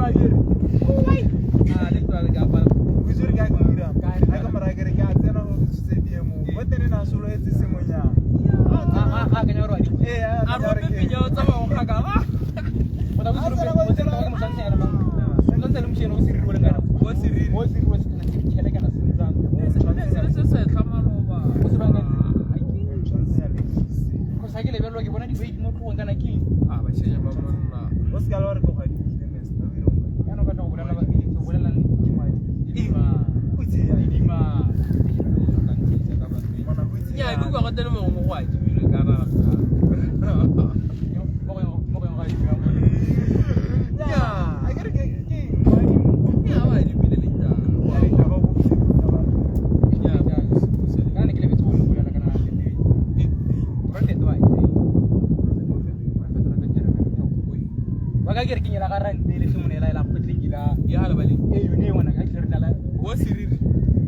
akere. Ah, le tla le ka pa. O itse gore ke a ke dirang? Ha ke mo raya ke re ke a tsena go tshotse BMO. Mo teng ne a solofetse sengwenyana. A akanya gore wa di. Ee, a A akanya gore rope ke- pinya o tsamaya o kgakala. O tla go se o tsena ka motlhang tsena mang. O ntse le moshene o siriri o le kana. O siriri. O siriri o se tšhele kana sentsang. Se le se setlha maloba. O se bang Tshwanetse ya lekise. Go sa ke lebelelwa ke bona di-weight mo tlhogong kana ke eng? Ah, ba shenya ba monna. O se ka la wa re ke go adimile, mister. O ireng go Jaanong o batla go bolela go bolela Ke mo adimile. Didima. O itse yang? Didima. Ngwana, o itse Nnyaa, yang? ke utlwa go tene mongwe go adimilwe ka na. Mo go yeng go adimiwang. Nnyaa, akere ke eng? Mo adimo. Nnyaa, ba adimile le tla. Ya re tla ba go busetsa ba. Nnyaa, ba busetsa. Kana ne ke lebetse go le bolela kana le Prophet wa itse. Prophet Wa ka ke re ke nyela ga rante le se monela ela go tlekila. Ya hala ba le. E yone ngwana ka ke re dala. Bo siriri.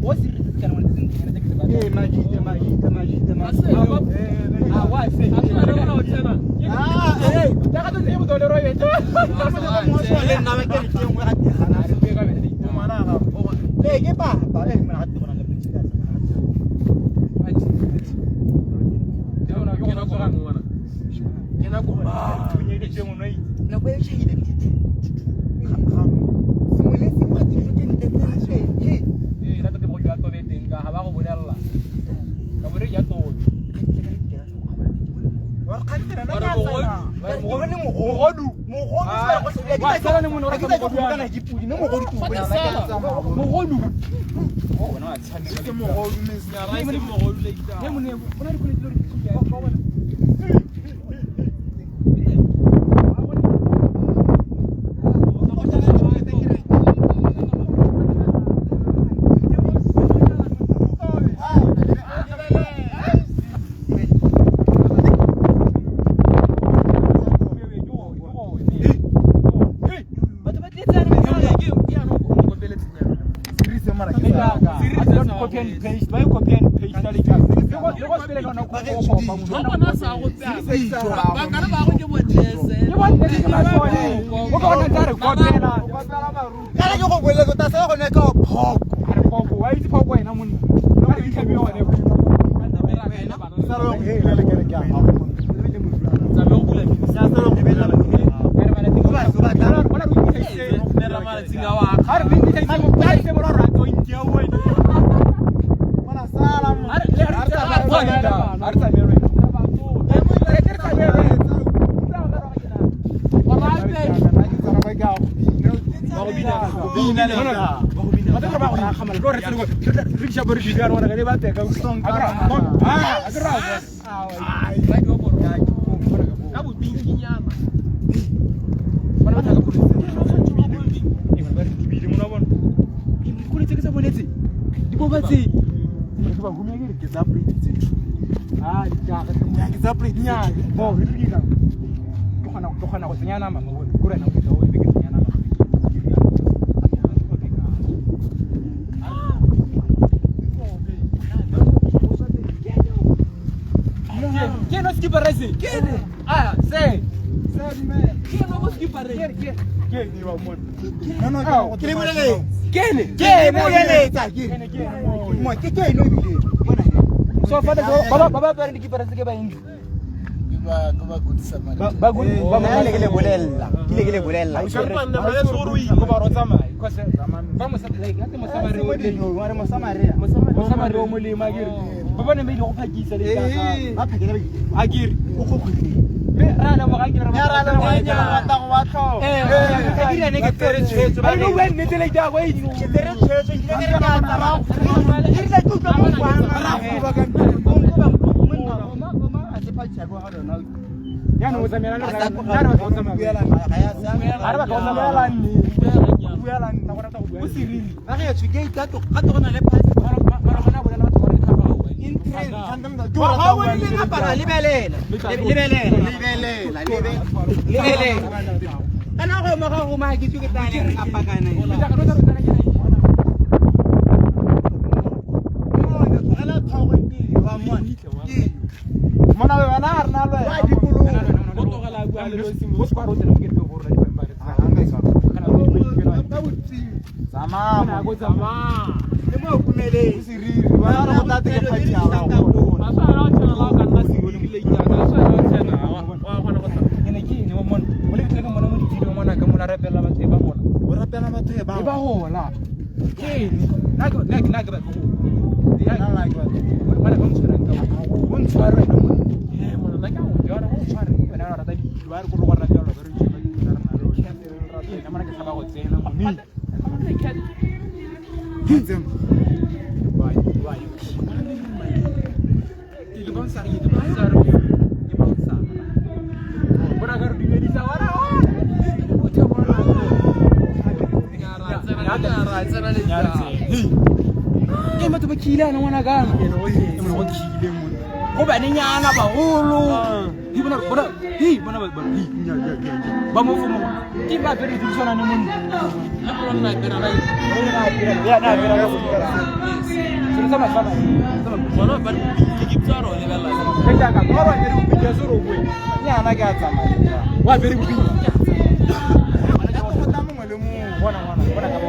O se re se kana ngwana se ntseng ke se batla. Eh, majite, majite, majite, A se majite. ba. Ah, wa se. A se ba go tsena. Ah, eh. Ta ka tse botole ro yetsa. Le nna ba ke re ke nngwe ga ke gana. Re pe ka bele. O ngwana wa gago. Le ke papa, eh, mona ga ke bona le president. Ke nako mang ngwana? Ke nako mang? Nako e tšhehile. Sengwe le sengwe ga dijo ke nte tse he. Ee, thata tebogo jwa tobe teng ka ga ba go bolelela. Ka bo re ja tobe. Wa re kgantele, nna Wa ke re a mogodu. tsena. Ke bone mogodu. Mogodu se ba go se Wa sala le monna o ke rata tsa go mogodu kana ke pudi, mme mogodu ke o bona. Mogodu. O bona wa tshameka. Ke mogodu, mister. Nnyaa, rice mogodu le tla. Ne mone o na di koloi tse di re Batho ba tletsana metsana. Ke ya no go mo kopeletse nyana. Series mara ke sa- Copy and paste, ba e copy and paste le ka. Le go spele ka nako go go go. Ba bona sa go tsaya. Ba kana ba go ke bo jese. Ke bona ke masole. O ka bona tsa re kopela. Kana ke go bolele go tasa gone ka phoko. A re phoko, wa itse phoko wena monna. Ba re itlhabi yone. Sa re go hela le kereke ya gago. Tsa go bula Sa sa go bela. Nera malatsing a wa. A re re itse mo ra tlo intia wena. Ngwana, sala mo. A re le re a re tsamaya wena. Re re tsamaya wena. Nna ke tsena ba ke a go bina. Ba go bina. Go bina le yona. Ba tlo ba go ragamala. Lo re tsene go re di shabo re di bjalo re ba teka. Ah, a ke ra. Ka bo pinkinyana. Bona ba tlhaka koloi tse. Ee, ba re dibile mona bona. Koloi tse ke sa bonetse. Di boba tse. Ke ba hume ke re Ke tsa plate tse. Ah, di tla Nnyaa, ke tsa plate tse. Nnyaa, bo re di dira. Ke kgona go tsenya nama mo bone. Kore na o tla o be ke tsenya nama. Ke no skipper rice. Ke ne. Ah, se. Ke no bo skipper re. Ke ke ni wa mona. No, no, ke go Ke le boleletse. Ke ne. Ke boleletsa ke. Ke ne ke. Mo ke ke eno ebile. Bona. So fa ba ba ba ba di keeper tse ke ba eng? Ke ba ke ba good Samaritan. Ba good ba Nna ne ke le bolella. Ke ile ke le bolella. Ba nna ba se gore o ile. Go ba ro tsamaye because ba mo like ha te mo samare o le Wa re Mosamaria. mo samare o molemo a kere. Ba bone ba ile go phakisa le ka. Ba phakela ba A kere. o go khutile. Me ra leboga ke re Ya ra leboga ke re rata go ba tlhoka. Eh, Ka dira ne ke tsere tshwetso Ba no bua nnete le ka go e Ke tsere tshwetso nkile ke re ke a tsamaya. Ke rile ke utlwa mo kwang. Jaanong o tsamaya le rona. Jaanong o tsamaya. A re batla go tsamaya Buela nna go rata go bua. O siriri. Ba re tsho ke ikato ga to gona le pass. Mara gona bolela batho gore ke tlhapa ga bua. Interest. Ga o bone le ngapara lebelela. Lebelela. Lebelela, lebelela. Lebelela. Kana go mo ga go ma ke tsho ke tane ngapa kana. Tlogela tlhogo ke wa mona. Ke Mona wena ha re na le wa wena. dikologa. O tlogela a bua le nosi mo. Go se kwa ro tsena mo ke re go rona di Ah, nka e tshwara. Kana o di Tsamaya. Go tsamaya. Le mo kumeleng. O seriri. Wena re go tla teke party ya gago. Ba sa ra tshela la ka nna seriri le itaka. Ba sa ra tshela wa kgona go tla. Ke ne ke ene mo mona. Mo le ke mona mo ditilo mona ka mona rapela batho ba bona. O rapela batho e ba. E ba hola. Ke ene. Nna ke ba go. Nna la ke batho. Bana ba ntshwarang ka o ntshware wena mona. Eh mona nna ke a go jara o tshware. Wena o rata dilo ba re go go rapela ba re tshwara ke rena le wena. Nna mona ke tshaba go tsena mone. Tsena. Bye bye. Ke bouncer ke bouncer ke bouncer. Bona ka re dumedisa wa ra. O the bona. Ra tsena le Ke batho ba khile ana ngwana ka. Ke mo go khile mona. Go banenyana bagolo. Hi bona bona hi bona ba hi nya nya nya. Ba mo fomo. Ke ba pere di tshwana ne monna. Le go nna pere la. Ya na pere ka go. Se tsa mafana. Bona ba ke tsaro le bella. Ke tla ka ba pere go pitsa se ro boe. Nyana ke a tsamaya. Wa pere go pitsa. Go tla mongwe le mongwe. Bona bona bona ka bo.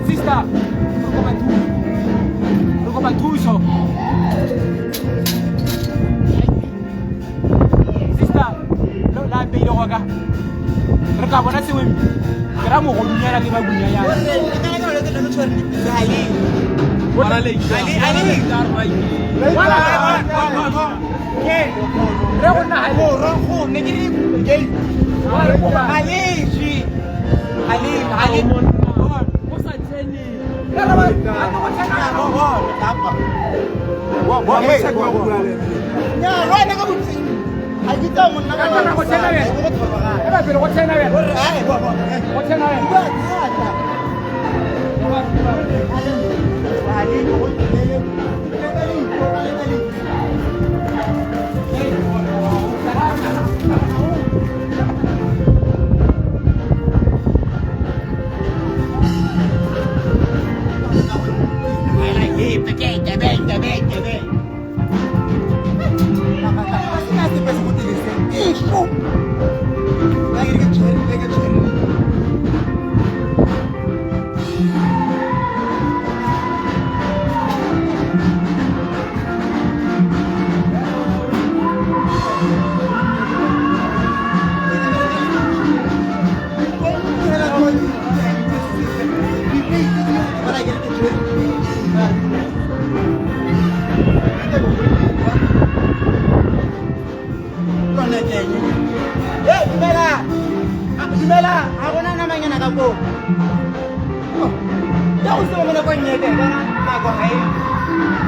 Sister, re kopa thuso. Sister, la peile go ka. Re ka bona sengwe ke ra mogolunyana ke ba bunyanyana. Re go nna Ke ke be ke be ke be. Dumela, ha gona namanyana ka koo. Ya go se mo nakong e kana nako ga e.